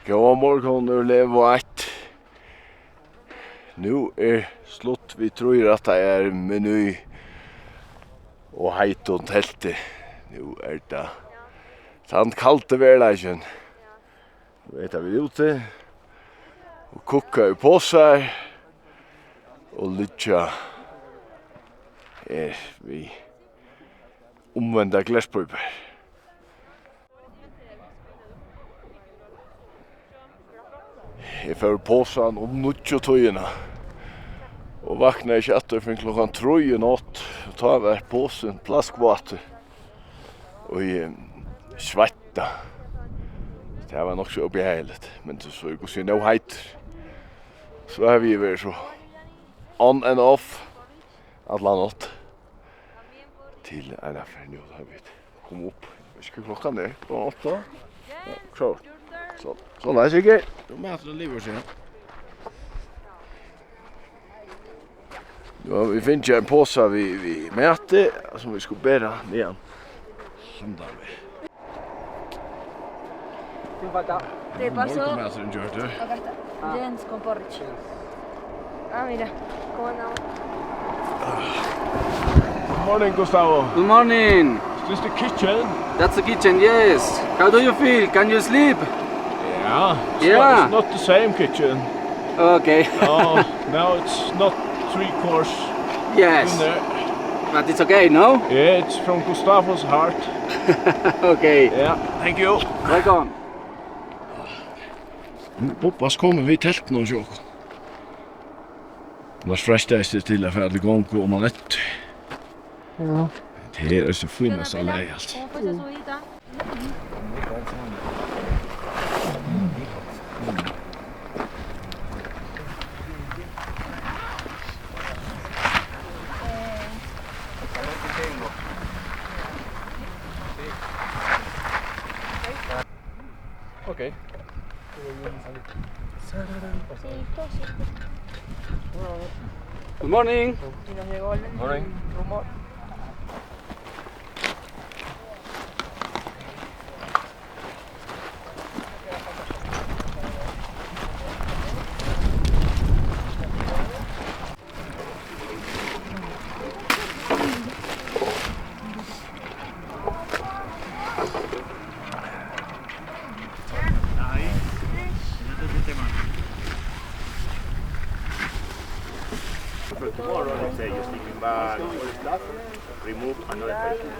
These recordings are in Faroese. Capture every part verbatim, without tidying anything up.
Góðan morgun úr Level eitt. Nú er slutt við trý rætta, er meny og heitum telti. Nú er tað tann kaldi veruleikin. Nú eta vit úti og kukka í posar og liggja her við umvendar glerpípur. Eg fór í posan um níggjutíðina og vaknaði ikki aftur fyrr enn klokkan trý í nátt. Tá var posin plaskvátur og eg sveitta. Tað var nokk so óbehageligt, men so, so eg kundi siga nóg heitur. So havi eg verið so on and off alla nátt. Til eina ferð nú, tá vit koma upp. Eg veit ikki, hvat klokkan er. Klokkan átta? Ja, klárt. So, so, nei, sikkert. Nú mætir hann liva seg. Nú hava vit fingið ein posa við, við mati, sum vit skulu bera niðan. Sunnan við. ¿Qué falta? Te paso. Morgunmaturin gjørdur. Acá está. Ah. Jens con porridge. Ah, mira. ¿Cómo andamos? Good morning, Gustavo. Good morning. Is this the kitchen? That's the kitchen, yes. How do you feel? Can you sleep? Yeah. It's Yeah. not, it's not the same kitchen. Okay. No, no, it's not three course Yes. dinner. But it's okay, no? Yeah, it's from Gustavo's heart. Okay. Yeah, thank you. Welcome. Bubba, so komu vit í teltini hjá okkum. Annars freistaðist eg til at fara til gongu oman eftir. Ja. Tað er so fínasta lagi, altso. Ok. Good morning. Y nos llegó el Morning. rumor. Tomorrow, let's say you're sleeping bag, remove another person.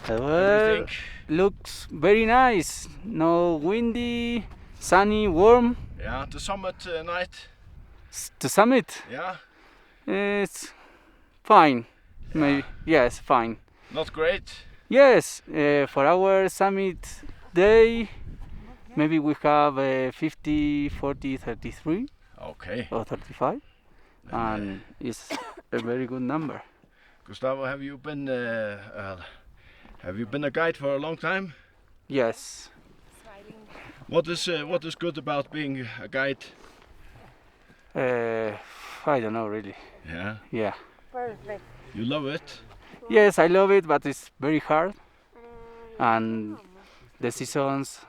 The weather looks very nice. No windy, sunny, warm. Yeah, the summit, uh, night. S-, the summit? Yeah. It's fine. Maybe. Yeah. Yes, fine. Not great? Yes, uh, for our summit day, maybe we have, uh, fifty, forty, thirty-three Okay. or thirty-five, and, uh, and it's a very good number. Gustavo, have you been, uh, uh, have you been a guide for a long time? Yes. What is, uh, what is good about being a guide? Uh, I don't know really. Yeah. Yeah. Perfect. You love it? Yes, I love it, but it's very hard, and the seasons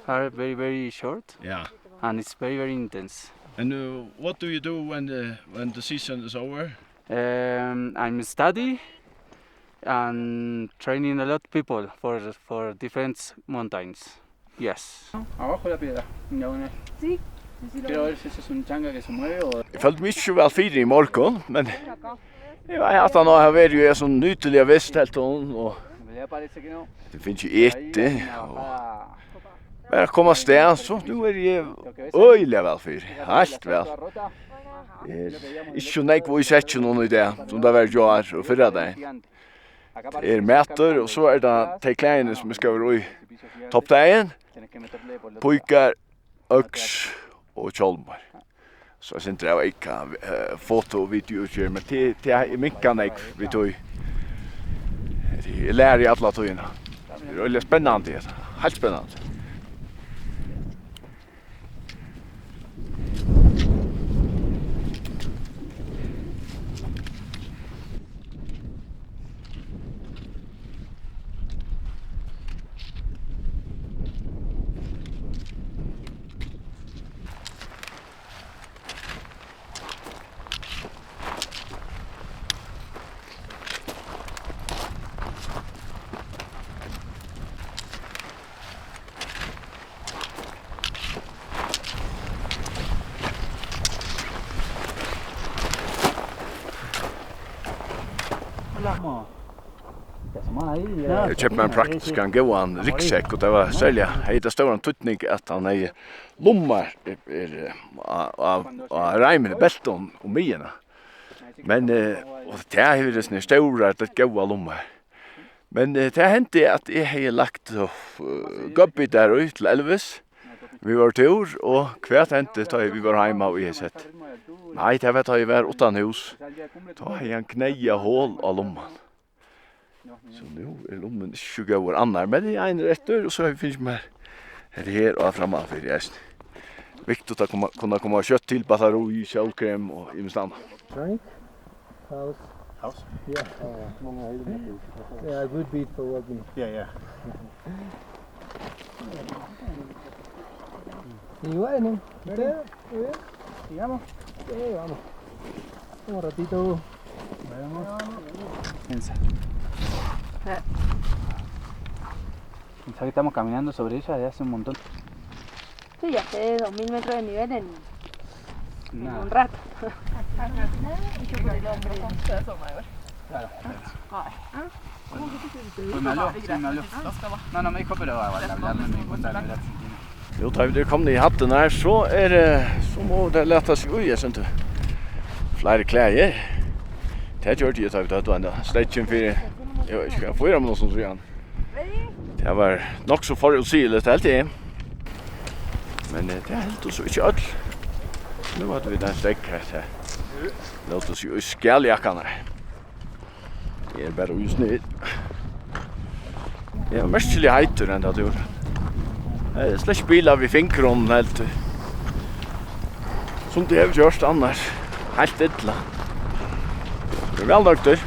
are very, very short. Yeah. And it's very, very intense. And uh, what do you do when the when the season is over? Um, I'm study and training a lot of people for for different mountains. Yes. Abajo la piedra, diagonal. Sí, sí, sí lo veo. Quiero ver si eso es un changa que se mueve o... Eg følti meg ikki so væl fyri í morgun, men eg var aftan á at hava verið í hesum nýtiliga vistteltinum, og... En realidad parece que no. Eg fingi eti, og bara koma avstað, so nú eri eg øgiliga væl fyri, heilt væl. Eg eri ikki so nógv í sekkinum í dag, sum tað var í gjár og fyrradagin. Tað er matur, og so er tað tey klæðini, sum eg skal vera í toppdagin. Píkar, øks og hjálmur. So eitt sindur av eyka, eh, foto og video her, men tað, tað er minkað nógv við tí. Eg læri alla tíðina. Tað er øgiliga spennandi, hetta. Heilt spennandi. Eg keypti mær ein praktiskan góðan ryggsekk, og tað var serliga, hevði tað stóran týdning, at hann hevði lummar, er, er, á, á, á reimin, beltum um miðjuna. Men, eh, og tað hevur tað stórar, tað góða lummar. Men, eh, tað hendi, at eg hevði lagt, eh, godbitar í til Elvis. Vit vóru túr, og hvat hendi, tá ið vit vóru heima, og eg hevði sett? Nei, tað var, tá eg var uttan hús. Tá hevði hann kneyðað hol á lumman. So nú er lummin ikki so góður annar, men tað er ein rættur, og so havi eg fingið mær hetta her og framman fyri eisini. Viktigt at koma, kunna koma skjótt til battarí, sólkrem og ymiskt annað. Drink? House. House? Yeah. Uh, yeah, good beat for walking. Yeah, yeah. Y bueno, ¿usted? Muy bien. Sigamos. Sí, vamos. Un ratito. Vemos. Piensa. Eh. Pensá que estamos caminando sobre ella de hace un montón. Sí, ya sé, dos mil metros de nivel en, en un rato. Claro, claro. Pues me habló, sí, me habló. No, no, me dijo, pero a hablar, me di cuenta de la argentina. Jú, tá vit eru komnir í hæddina her, so er, eh, so má tað lata seg í, eg sýndi fleiri klæðir. Tað gjørdi eg, tá vit høvdu henda steðgin fyri, eg veit ikki, fýra minuttum síðan. Tað var nokk so forútsigeligt, helt eg. Men, eh, tað hildu so ikki øll. Nú høvdu vit ein steðg her, tað lótu seg í skjaljakkarnar. Eg eri bara í snið. Eg eri merkiliga heitur henda túrin. Eg eri slett ikki bilað við fingrum heldur. Sum tað hevur gjørt annars. Heilt illa. Eg eri væl nøgdur.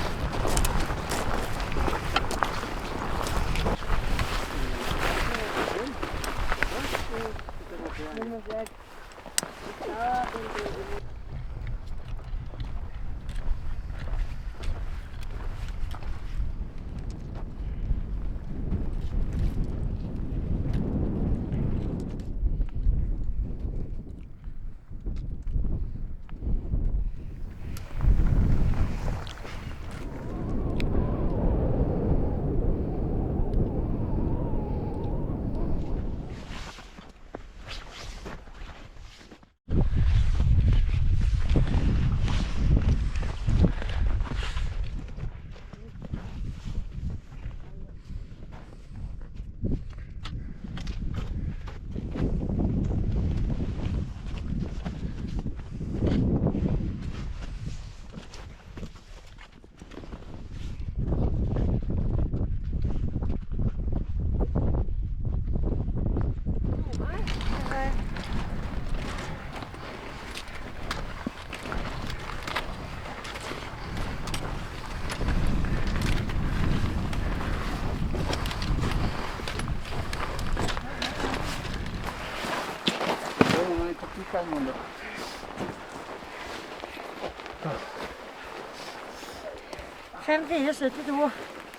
Fem fire syttito.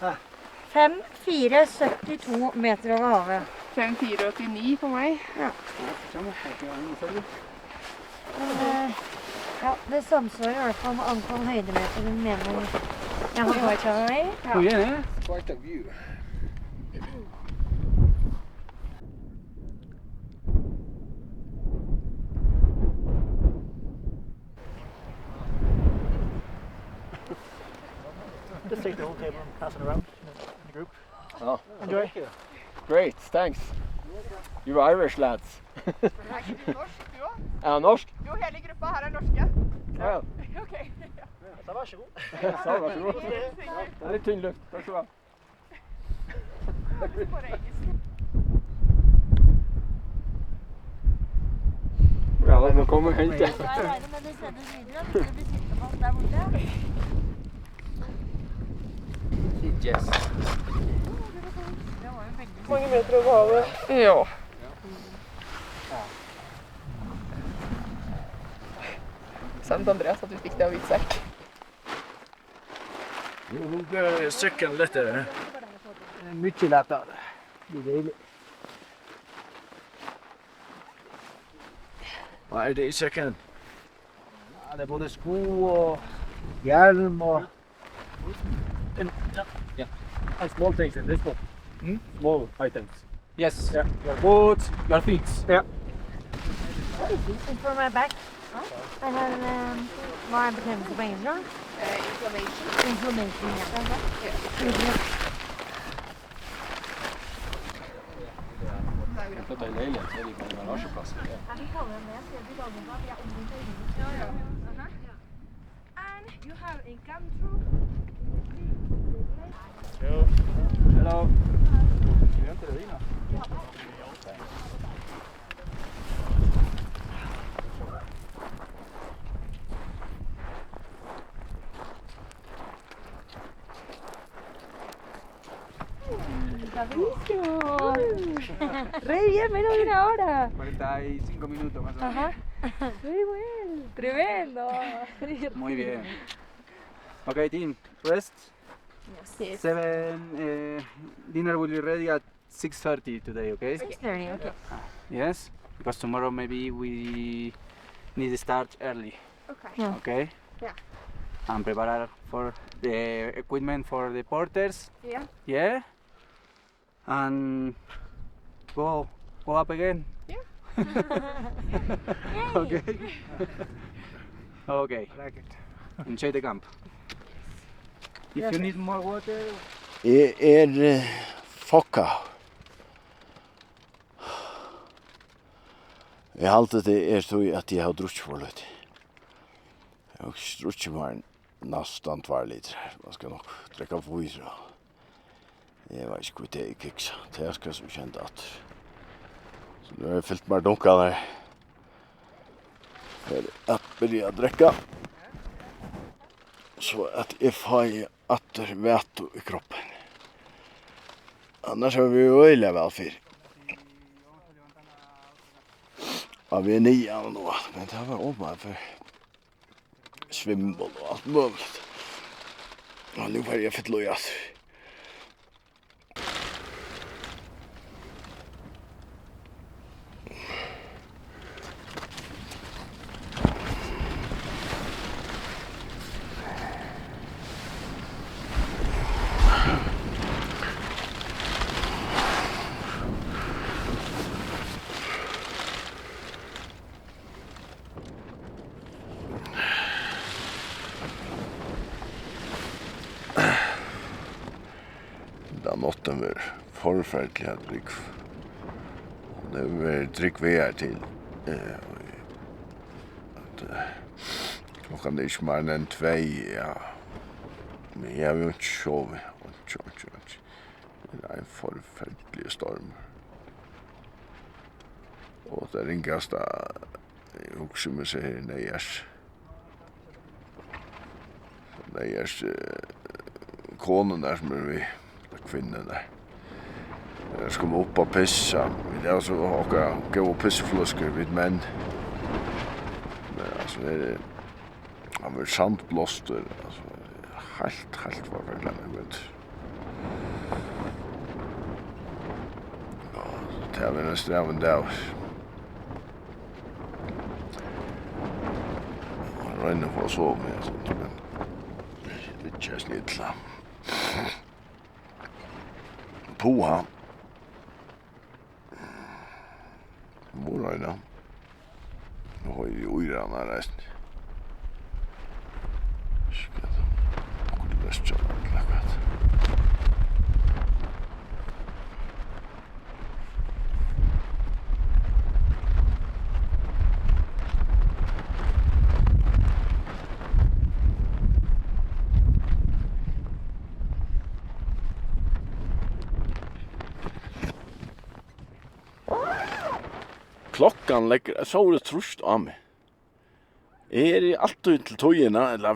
Hæ? Fem fire syttito meter over havet. Fem fire åttini for meg. Ja. Ja, det er ikke noe særlig. Men, eh, ja, det samsvarer i hvert fall med antall høydemeter, mener jeg har vært her. Ja. Oh, yeah, yeah. Quite a view. Just take the whole table and pass it around in the group. Oh. Enjoy. Great, thanks. You're Irish, lads. Er du norsk, du også? Er han norsk? Jo, hele gruppa her er norske. Ja. Ok. Ja, vær så god. Ja, vær så god. Det er litt tynn luft. Takk skal du ha. Ja, da kommer helt. Yes. Mange meter over havet. Ja. Sant, Andreas, at vi fikk det av hvit sekk. Nú, nú verður sekkin lettari. Mikið lættari. Tað er deiligt. Hvat er tað í sekkin? Ja, tað er bæði sko og hjelm og, and, yeah, yeah. And small things in this one. Hmm? Small items. Yes. Yeah. Your boots, your things. Yeah. This is for my back. I have, um, hva er betennelse på engelsk da? Eh, inflammation. Inflammation, ja. Ja. Flytta i leilighet, så er det bare garasjeplass. Ja, vi kaller dem det. Skal vi kalle dem det? Vi er omvendt øyeblikk. Ja, ja. Aha. And you have a come true. Hello. Hello. Estudiante de Dina. Re bien, menos de una hora. Cuarenta y cinco minutos más o menos. Ajá. Muy bien. Tremendo. Muy bien. Okay, team, rest. Yes. Seven, eh, dinner will be ready at six thirty today, okay? Six thirty, okay. Yes, because tomorrow maybe we need to start early. Okay. Yeah. Okay? Yeah. And prepare for the equipment for the porters. Yeah. Yeah? And go, go up again. Yeah. Okay. Okay. I like it. Enjoy the camp. If you need more water. Eg eri, eh, fokka. Eg haldi, tað er tí, at eg havi drukkið for lítið. Eg havi ikki drukkið meir enn næstan tveir litrar. Man skal nokk drekka fýra. Eg veit ikki, hví tað er kiksa. Tað skal so kent aftur. So nú havi eg fylt mær dunkarnar. Fer at byrja at drekka. So at eg fái aftur vætu í kroppin. Annars hava vit øgiliga væl fyri. Á veg niðan og nú aftur, men tað var oman fyri svimbul og alt møguligt. Og nú fari eg at fylla í aftur. Henda náttin verður forferdiliga drúg. Hon hevur verið drúg vegari til, eh, at, eh, klokkan er ikki meir enn tvey, ja. Men eg havi jú ikki sovið, einki, einki, einki. Tað er ein forferdiligur stormur. Og tað ringasta, eg hugsi meg, sum er neyðars, neyðars, eh, konurnar sum eru við, ella kvinnurnar. Tær skulu upp at pissa. Vit hava so okkara góðu pissufløskur, vit menn. Altso, her er, hann verður sandblástur, altso, heilt, heilt forferdiliga nógv vindur. Ja, so tað verður ein strævin dagur. Royna at fáa sovið, altso, men eg liggi eisini illa. Puha. Nú royna. Nú hoyri eg íran eisini. Skal okkurt lesa ella hvat. Klokkan leggur eitt sovorðið trýst á meg. Eg eri altíð til tíðina, ella,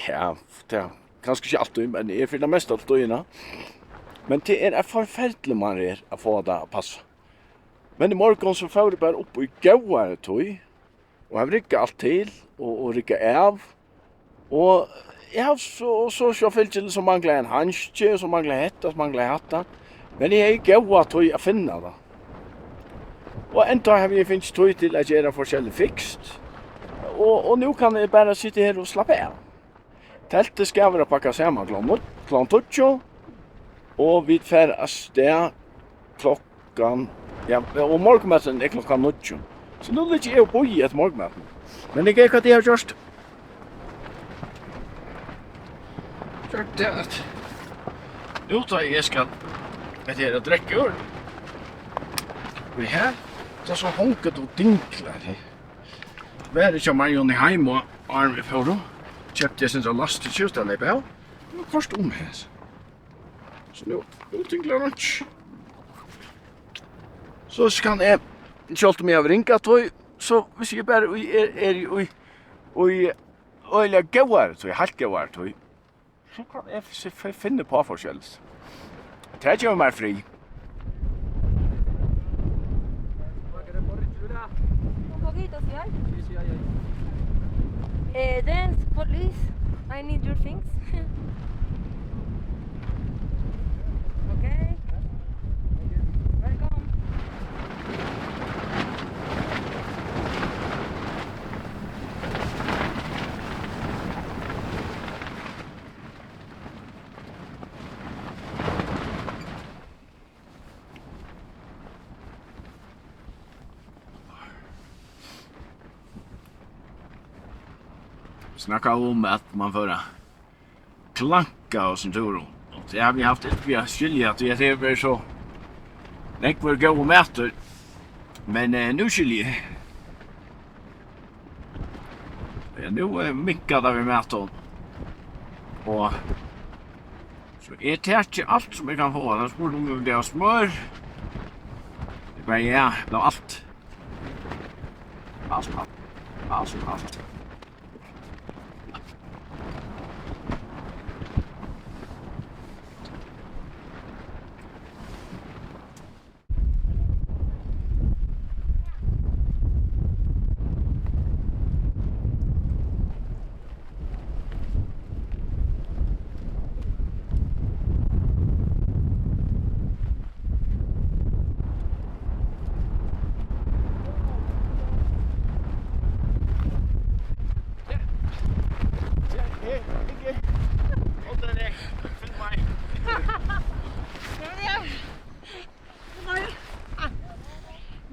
ja, tað er kanska ikki altíð, men eg eri fyri tað mesta til tíðina. Men tað er eitt forferdiligt, man er at fáa tað at passa. Men í morgun so fór eg bara upp í góðari tíð, og havi riggað alt til, og, og riggað av. Og eg havi so, so, so fylgili, so manglaði ein hanski, so manglaði hetta, so manglaði hatta. Men eg hevði góða tíð at finna tað. Og enntá havi eg fingið tíð til at gera forskellig fikst. Og, og nú kann eg bara sita her og slappa av. Teltið skal vera pakkað saman klokkan níggju, klokkan tíggju, og vit fara avstað klokkan, ja, og morgunmaturin er klokkan níggju. So nú liggi eg og bíði eftir morgunmatinum. Men eg geri hvat eg havi gjørt. Gjørt tað at nú tá eg skal, hetta her at drekka úr, og her, tað so hongur og dinglar her. Var ikki á Marionini heima, áðrenn vit fóru. Keypti eg sindur av lastikki, og tað leyp av. Nú koyrt um her. So nú, nú dinglar einki. So skal eg, sjálvt um eg havi ringa tíð, so hvis eg bara í, er, er í, í, í øgiliga góðari tíð, heilt góðari tíð, so kann eg f-, f-, finna upp á forskelligt. Tað gevur mær frið. Un poquito, ¿sí hay? Sí, sí, hay, hay. Eh, dance, please. I need your things. Okay. Welcome. Snakka um at man fór at klanka á hesum túrum. Og tað havi eg havt ilt við at skilja, tí at tað hevur verið so nógvur góður matur. Men, eh, nú skilji eg. Ja, nú, eh, minkar tað við matin. Og so eg taki alt sum eg kann fáa. Tað er spurning um eg vil hava smør. Eg bara, ja, lat alt. Alt, alt. Alt, alt.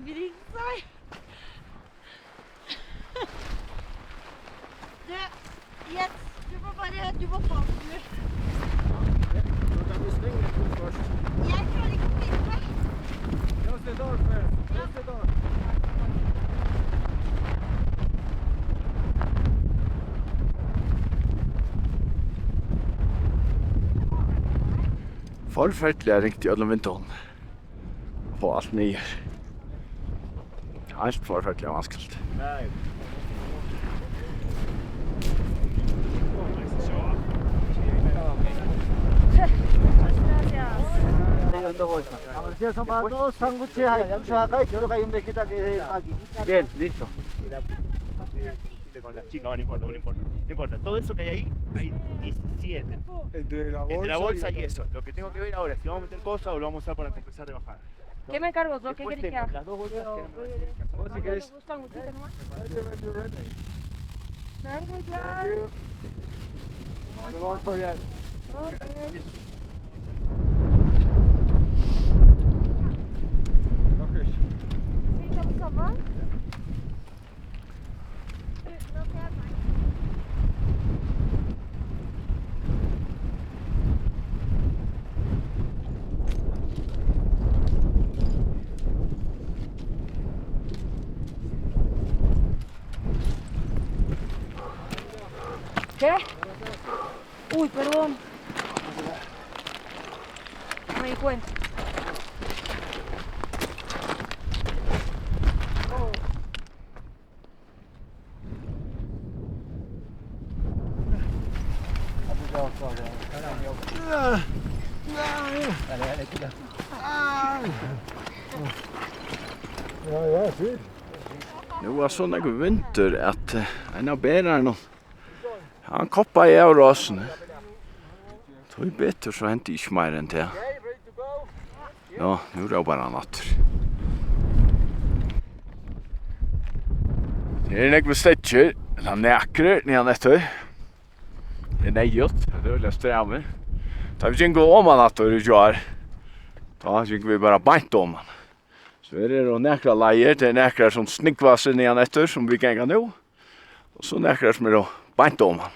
Vrit seg. Du, Jens, du må bare, du må ta det, du. Ja, da må vi svinge litt først. Jeg klarer ikke å finne det. Close the door first. Close the door. Forferdiliga ringt í øllum vindeygunum. At fáa alt niður. Heilt forferdiliga vanskiligt. Bien, listo. Con las chicas, no importa, no importa. No importa. Todo eso que hay ahí, hay diecisiete. Entre la bolsa y eso. Lo que tengo que ver ahora, si vamos a meter cosas o lo vamos a usar para empezar a bajar. ¿Qué me cargo yo? ¿Qué querés que haga? Las dos bolsas tenemos que hacer. Vos si querés. Ahí te ven, you're ready. Thank you, John. Thank you. Don't forget. Okay. Sí, estamos acá. ¿Qué? Uy, perdón. No me di cuenta. Nú var so nógvur vindur, at, eh, ein av berarunum, hann koppaði av rásini. Tíbetur, so hendi ikki meira enn tað. Ja, nú rópar hann aftur. Her eru nógvir steðgir, ella nakrir, niðan eftir. Tað er neyðugt, tað er øgiliga strævið. Tá vit gingu oman aftur í gjár, tá gingu vit bara beint oman. So her eru nakrar leiðir, tað eru nakrar sum snúgva seg niðan eftir, sum vit ganga nú. Og so nakrar sum eru beint oman.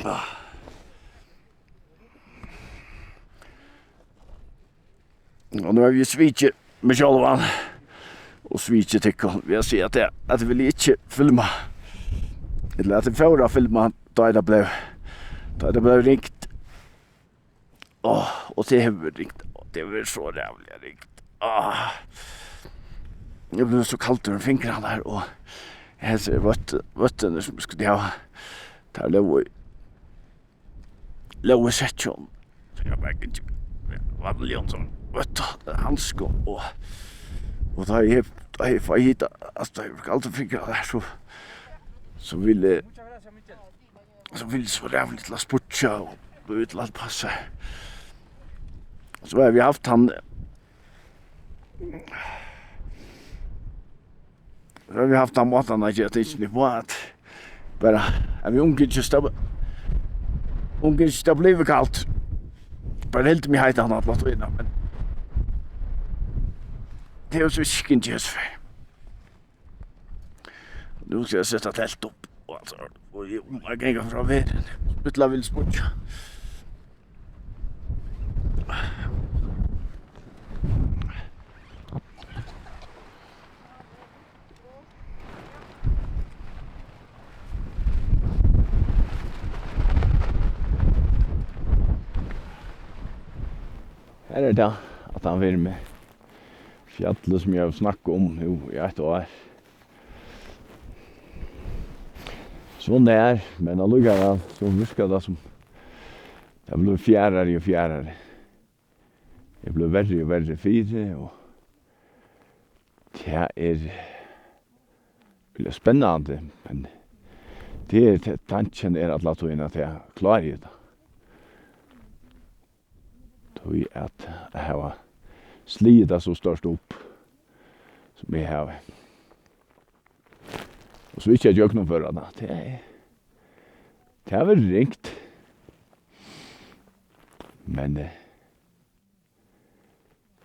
Ah. Og nú havi eg svikið meg sjálvan og svikið tykkum við at siga, at eg, at eg vil ikki filma, ella at eg fór at filma, tá ið tað bleiv, tá ið tað bleiv ringt. Áh, og tað hevur verið ringt. Áh, tað hevur verið so ræðuliga ringt. Áh. Eg bleiv so kaldur um fingrarnar, og hesir vøtt-, vøttirnir, sum eg skuldi hava, teir lógu í lógu í sekkinum. So eg var ikki vanliga um sånn, veitst tú, handskum og, og tá eg, tá eg fái hita, altso, tá eg brúki altíð fingrar har, so, so vil eg, so vil eg so ræðuliga illa spýggja og blíva illa at passa. So hava vit havt hann, So hava vit havt tann mátan at gera tingini uppá, at bara, at vit umgangast tað, umgangast tað blívur kalt. Bara heldur meg heitan alla tíðina, men tað er so ikki hesa ferð. Nú skal eg seta telt upp, og altso, og eg, eg ganga frá verðini. Illa vil spýggja. Her er tað, at hann verður meg. Fjallið, sum eg havi snakkað um nú í eitt ár. So nær, men allíkavæl, so virkar tað sum tað blívur fjarari og fjarari. Eg blívi verri og verri fyri, og tað er øgiliga spennandi, men Tað er, t-, tankin er alla tíðina, at eg klári tað. Tí at, at hava sligið tað so stórt upp, sum eg havi. Og so ikki at gjøgnumføra tað. Tað er, tað er væl ringt. Men, eh,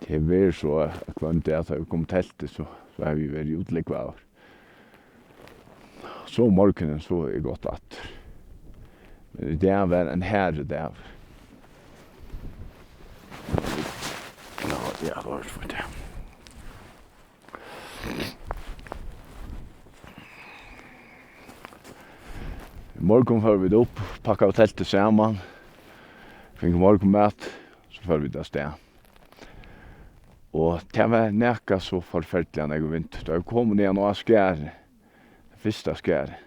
tað verður so, at hvønn dag, tá vit koma í teltið, so, so hava vit verið útlúgvaðir. So um morgunin, so er gott aftur. Men í dag var ein harður dagur. Ja, ja, tað var so tað. Í morgun fóru vit upp, pakkaðu teltið saman, fingu morgunmat, so fóru vit avstað. Og tað var nakað so forferdiliga nógvur vindur. Tá vit komu niðan á skarðið, fyrsta skarðið,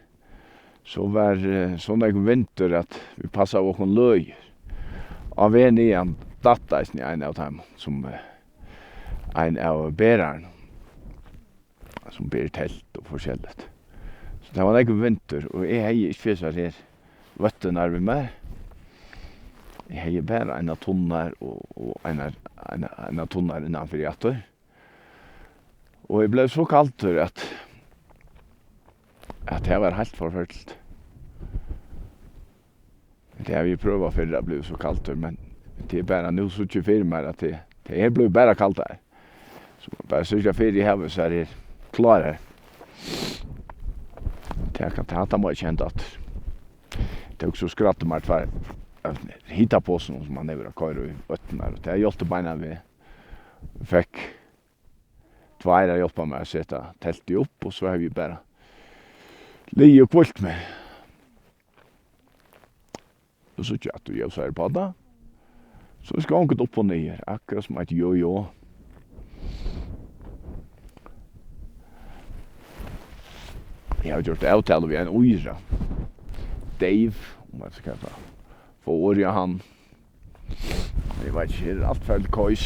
so var, eh, so nógvur vindur, at vit passaðu okkum løgir. Á veg niðan datt eisini ein av teimum, sum, eh, ein av berarunum, sum ber telt og forskelligt. So tað var nógvur vindur, og eg hevði ikki hesar her vøttirnar við mær. Eg hevði bara einar tunnar og, og einar, einar, einar tunnar innan fyri aftur. Og eg bleiv so kaldur, at, at tað var heilt forferdiligt. Tað havi eg prøvað fyrr, at blíva so kaldur, men tað er bara, nú síggi eg fyri mær, at tað, tað er blivið bara kaldari. So bara syrgja fyri, eg havi so her klárar. Tað kann, tað, tað má ikki henda aftur. Tók so skræddi mær tveir av hitaposunum, sum man hevur at koyra í vøttirnar, og tað hjálpti beinanvegin. Fekk tveir at hjálpa mær at seta teltið upp, og so havi eg bara ligið og hvílt meg. Og so gjatt og ljósari uppá tað. So skal onkur upp og niður, akkurát sum eitt jojo. Eg havi gjørt avtalu við ein íra, Dave, um at skal fáa orðið á hann. Eg veit ikki, her er alt farið til kós.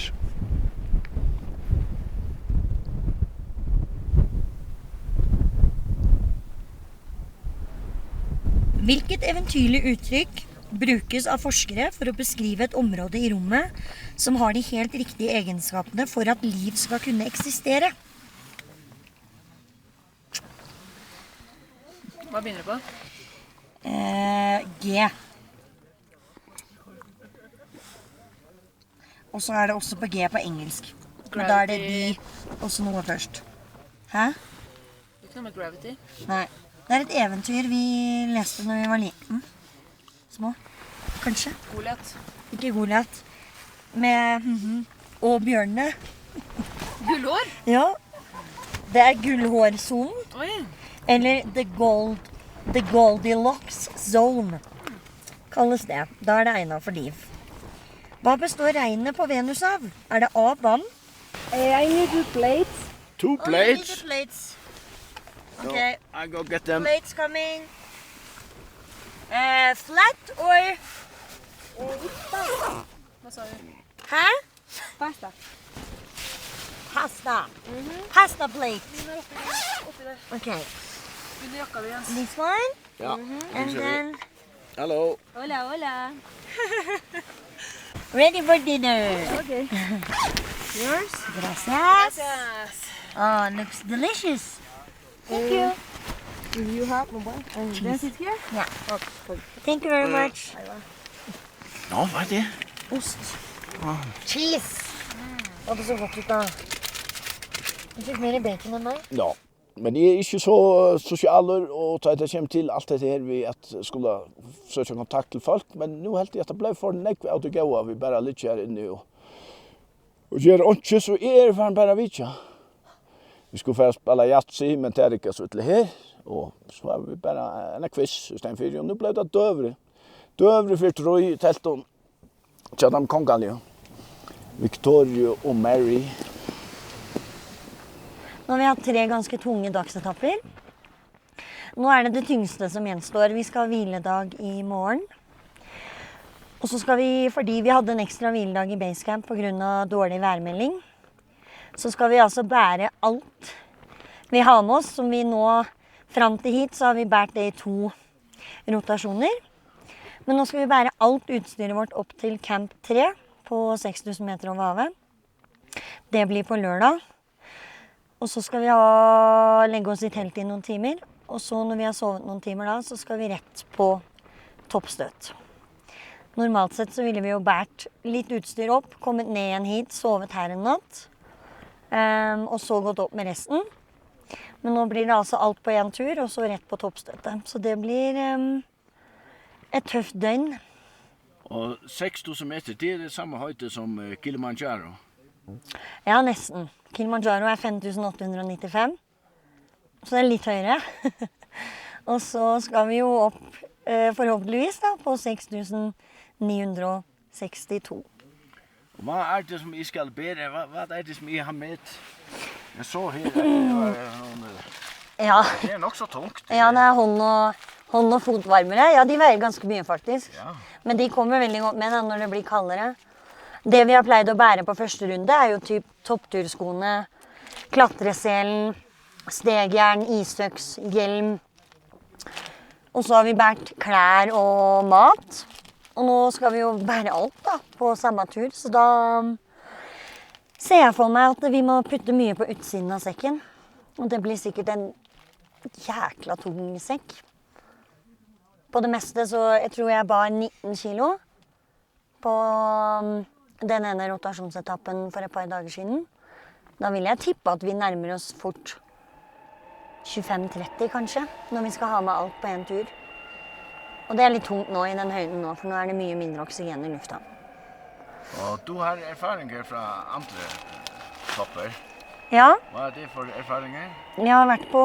Hvilket eventyrlig uttrykk brukes av forskere for å beskrive et område i rommet som har de helt riktige egenskapene for at liv skal kunne eksistere? Hva begynner det på? Eh, G. Og så er det også på G på engelsk. Men da er det Gravity. De og så noe først. Hæ? Det er ikke noe med gravity. Nei. Det er et eventyr vi leste når vi var liten. Små. Kanskje. Goliat. Ikke Goliat. Med, mhm, og bjørnene. Gullhår? Ja. Det er gullhårsonen. Oi. Eller the gold, the Goldilocks zone, kalles det. Da er det egnet for liv. Hva består regnet på Venus av? Er det av vann? Eh, I need two plates. Two plates? Oh, you need the plates. So, okay. I go get them. Plates coming. Eh, flat or? Eh, it's flat. Hva sa du? Hæ? Pasta. Pasta. Mhm. Pasta plate. Den er oppi der, oppi der. Okay. Under jakka di, Jens. This one? Ja. Mhm. And then... Hello. Hola, hola. Ready for dinner. Okay. Yours? Gracias. Gracias. Oh, looks delicious. Thank you. Eh, you have mobile? And cheese. Then sit here? Yeah. Okay. Thank you very much. Bye bye. Nå, hva er det? Ost. Ah. Cheese. Var det så godt ut da? Du fikk mer bacon enn meg? Ja. Men eg er ikki so sosialur, og tá tað kemur til alt hetta her við at skula søkja kontakt til fólk, men nú helt eg at tað bleiv for nógv av tí góða, vit bara liggja her inni og, og gera einki, so eg eri farin bara at vitja. Vit skulu fara at spæla yatzy, men tað riggar so illa her, og so hava vit bara eina quiz í staðin fyri, og nú bleiv tað døgurði. Døgurði fyri trý í teltinum. Hjá teimum kongaligu. Victoria og Mary. Nå har vi hatt tre ganske tunge dagsetapper. Nå er det det tyngste som gjenstår. Vi skal ha hviledag i morgen. Og så skal vi, fordi vi hadde en ekstra hviledag i Basecamp på grunn av dårlig værmelding, så skal vi altså bære alt vi har med oss, som vi nå, fram til hit, så har vi båret det i to rotasjoner. Men nå skal vi bære alt utstyret vårt opp til Camp tre på seks tusen meter over havet. Det blir på lørdag. Og så skal vi ha, legge oss i telt i noen timer. Og så når vi har sovet noen timer da, så skal vi rett på toppstøt. Normalt sett så ville vi jo båret litt utstyr opp, kommet ned igjen hit, sovet her en natt. Ehm, og så gått opp med resten. Men nå blir det altså alt på en tur, og så rett på toppstøtet. Så det blir ehm, et tøft døgn. Og seks tusen meter, det er det samme høyde som eh, Kilimanjaro. Ja, nesten. Kilimanjaro er fem tusen åtte hundre og nittifem, så det er litt høyere. Og så skal vi jo opp, eh, forhåpentligvis da, på seks tusen ni hundre og sekstito. Og hva er det, som I skal bære? Hva, hva er det, som I har med? Jeg så her, at det var eh, noen... eh, Ja. Det er nok så tungt. Ja, det er hånd og, hånd og fotvarmere. Ja, de veier ganske mye, faktisk. Ja. Men de kommer veldig godt med da, når det blir kaldere. Det vi har pleid å bære på første runde, er jo typ toppturskoene, klatreselen, stegjern, isøks, hjelm. Og så har vi båret klær og mat. Og nå skal vi jo bære alt da, på samme tur, så da ser jeg for meg at vi må putte mye på utsiden av sekken. Og det blir sikkert en jækla tung sekk. På det meste, så jeg tror jeg bar nitten kilo på um, den ene rotasjonsetappen for et par dager siden. Da vil jeg tippe at vi nærmer oss fort tjuefem tretti kanskje, når vi skal ha med alt på en tur. Og det er litt tungt nå i den høyden nå, for nå er det mye mindre oksygen i lufta. Og du har erfaringer fra andre eh, topper. Ja. Hva er det for erfaringer? Jeg har vært på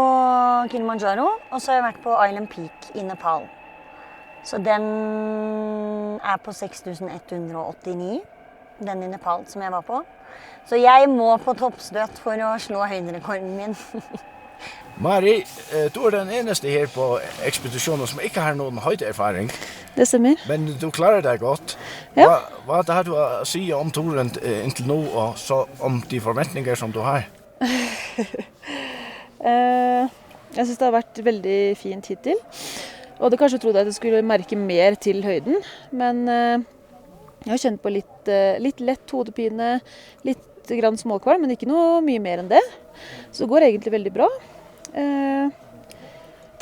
Kilimanjaro, og så har jeg vært på Island Peak i Nepal. Så den er på seks tusen ett hundre og åttini, den i Nepal som jeg var på. Så jeg må på toppstøt for å slå høyderekorden min. Mari, eh, du er den eneste her på ekspedisjonen som ikke har noen høydeerfaring. Det stemmer. Men du klarer deg godt. Ja. Hva, hva har du å si om turen eh, inntil nå, og så om de forventninger som du har? Eh, jeg synes det har vært veldig fint hittil. Og hadde kanskje trodd at jeg skulle merke mer til høyden, men eh, jeg har kjent på litt, eh, litt lett hodepine, litt grann småkvalm, men ikke noe mye mer enn det. Så det går egentlig veldig bra. Eh,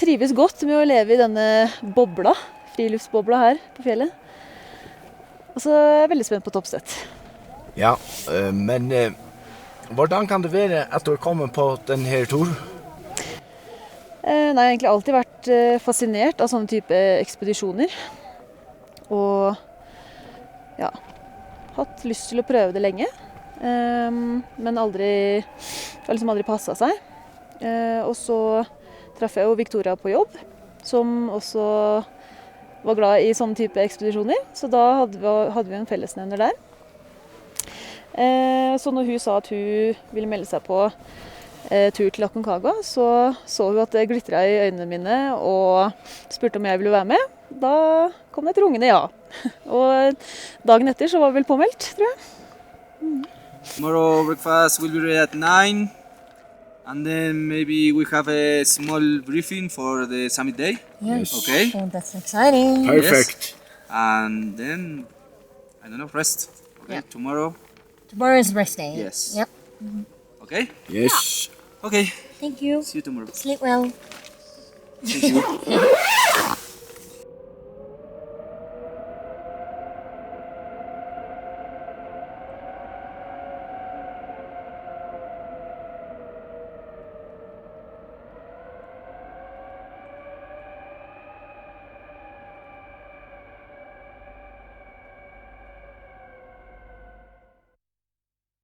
trives godt med å leve i denne bobla, friluftsbobla her på fjellet. Og så er jeg veldig spent på toppstøt. Ja, eh, men eh, hvordan kan det være at du er kommet på den her tur? Eh, nei, jeg har egentlig alltid vært eh, fascinert av sånne type ekspedisjoner. Og ja, hatt lyst til å prøve det lenge. Ehm, men aldri, det har liksom aldri passa seg. Eh, og så traff jeg jo Victoria på jobb, som også var glad i sånne type ekspedisjoner. Så da hadde vi, hadde vi en fellesnevner der. Eh, så når hun sa at hun ville melde seg på eh, tur til Aconcagua, så så hun at det glitra i øynene mine, og spurte om jeg ville være med. Da kom det et rungende ja. Og dagen etter så var vi vel påmeldt, tror jeg. Tomorrow breakfast will be ready at nine, and then maybe we have a small briefing for the summit day. Yes. Okay. Oh, that's exciting. Yes. Perfect. And then, I don't know, rest. Okay, Yeah. Tomorrow. Tomorrow is rest day. Yes. Yep. Okay? Yes. Okay. Thank you. See you tomorrow. Sleep well. Thank you.